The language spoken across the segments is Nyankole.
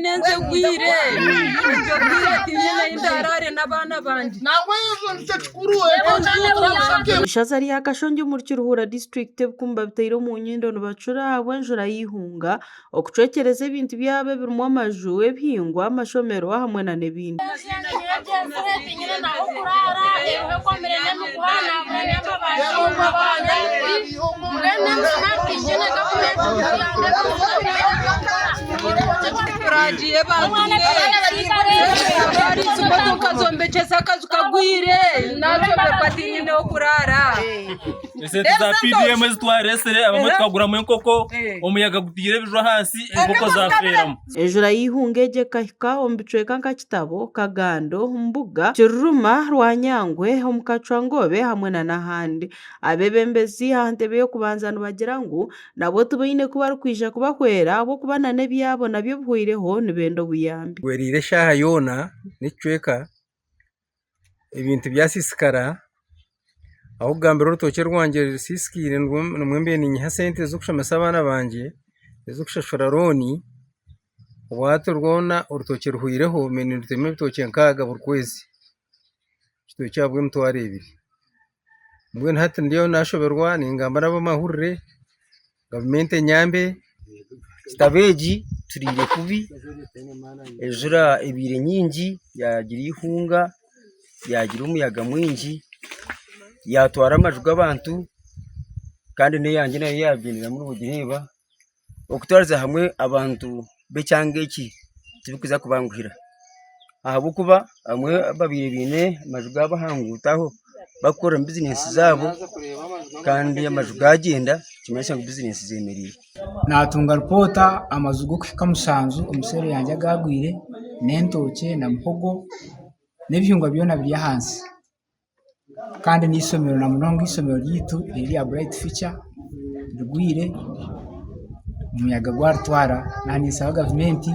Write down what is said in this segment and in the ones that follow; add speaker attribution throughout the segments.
Speaker 1: Tiinyine enju egwire, enju egwire tiinyine ahi ndaaraare n'abaana bangye.
Speaker 2: Ishaza rya Kashongye omuri Kiruhura disiturikiti ebikumu babitaire omu nyindo nibacura ahabw'enjura y'eihunga okucwekyereza ebintu byabo ebirimu amaju, ebihingwa, amashomero hamwe nana ebindi.
Speaker 1: Turagiire bantumwe motoka zombekyese akaju kagwire nashoberwa tinyine h'okuraara.
Speaker 3: Esente za PDM ezi twareesire abamwe tukaguramu enkoko, omuyaga gutaire ebiju ahansi enkoko zaafeeramu.
Speaker 2: Enjura y'eihunga egi ekahika omu bicweka nka Kitabo, Kagando, Mbuga, Kiruruma, Rwanyangwe, omu Kacwangobe hamwe nana ahandi. Abeebembezi aha ntebe y'okubanza nibagira ngu nabwo tibaine ku barikwija kubahwera ahabw'okuba nana ebyabo nabyo bihweireho nibenda obuyambi.
Speaker 4: Gweriire eshaaha yoona n'ekicweka ebintu byasiisikara Ahokugambira orutookye rwangye rusiisikaire nimwo mbaire ninyiha sente z'okushomesa abaana bangye, ez'okushashura looni, obwahati rwona orutookye ruhweireho mbaire nindutema ebitookye nkaaga buri kwezi, ekitookye ahabw'emitwaro ebiri. Mbwenu hati ndiyo nashoberwa ningamba n'ab'amahurire gavumenti enyambe.
Speaker 5: Kitabo egi turiire kubi, enjura ebaire nyingi yaagira eihunga, yaagira omuyaga mwingi, yaatwara amaju g'abantu kandi n'eyangye nayo yaagyenderamu noogireeba, okutwariza hamwe abantu b'ekyanga eki tibirikuza kubanguhira ahabw'okuba abamwe ababaire baine amaju gaabo aha nguuto aho barikukoreramu bizinesi zaabo kandi amaju gaagyenda nikimanyisa ngu bizinesi zemereire.
Speaker 6: Naatunga ripoota amaju g'okuhika mushanju omu seeri yangye agaagwire n'entookye na muhogo n'ebihingwa byona biri ahansi kandi n'eishomero na munonga eishomero ryaitu erya Bright Future rigwire omuyaga gwaritwara naaba ninsaba gavumenti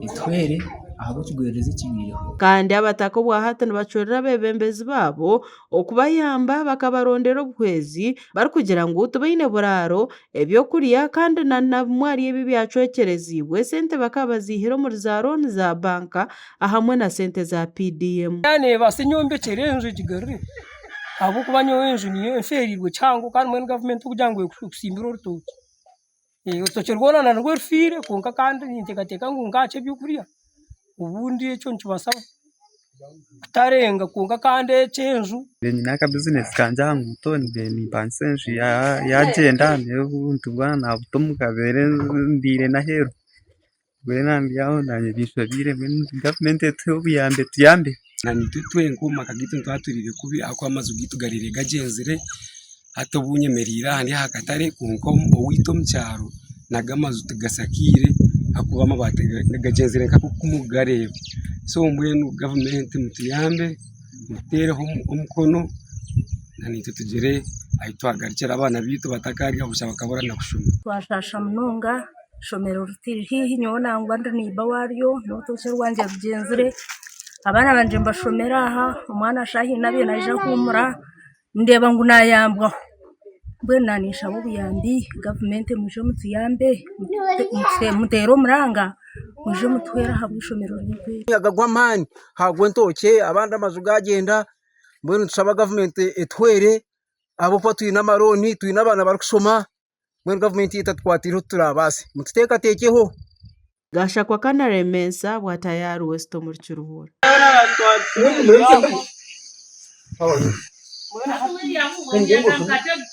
Speaker 6: etuhwere ahabw'ekigwererezi ekibaireho.
Speaker 2: Kandi abataka obwahati nibacurira abeebembezi baabo okubayamba bakabarondera obuhwezi barikugira ngu tibaine buraaro, ebyokurya kandi na na bimwe ahari ebi ebyacwekyereziibwe esente bakaba baziihire omuri za looni za banka ahamwe na sente za PDM.
Speaker 7: Neebaasa enyombekyere enju egigarure ahabw'okuba nyowe enju niyo enfeereirwe kihango kandi mbwenu gavumenti kugira ngu ekutsimbire orutookye, orutookye rwona narwo rufiire kwonka kandi ninteekateeka ngu nkaakye ebyokurya obundi ekyo nikibaasa kutarenga kwonka kandi eky'enju.
Speaker 8: Nyine aka bizinesi kangye aha nguuto nimpangisa enju yagyenda obuntu bwona nabuta omu kaveera ndiire n'aheeru. Mbwenu ndi aho naanye binshobeire mbwenu gavumenti etuhe obuyambi etuyambe.
Speaker 9: Naitwe twenka omu maka gaitu nituba turiire kubi ahakuba amaju gaitu gariire gagyenzire hati obu nyemereire aha ndi aha katare kwonka owaitu omu kyaro nago amaju tigashakiire ahakuba amabaati gagyenzire nk'oku murikugareeba so mbwenu gavumenti mutuyambe mututeereho omukono naitwe tugire ahu twagarukira abaana baitu batakarya busha bakabura n'okushoma.
Speaker 10: Twashaasha munonga. Eishomero rituri haihi nyowe nangwa ndi neiba waaryo n'orutookye rwangye rugyenzire, abaana bangye nibashomera aha, omwana shaaha ina abaire naija kuhuumura ndeeba ngu naayambwaho, mbwenu naninshaba obuyambi gavumenti mwije mutuyambe muteere omuranga mwije mutuhwere ahabw'eishomero ryaitu eri.
Speaker 4: Omuyaga gw'amaani hagwa entookye abandi amaju gagyenda mbwenu nitushaba gavumenti etuhwere ahabw'okuba twine amarooni twine abaana barikushoma. Mbwenu gavumenti yaitu etatukwatiireho titurabaasa. Mututeekateekyeho.
Speaker 2: Gashakwa Kanaremeesa bwa Tayari West omuri Kiruhura.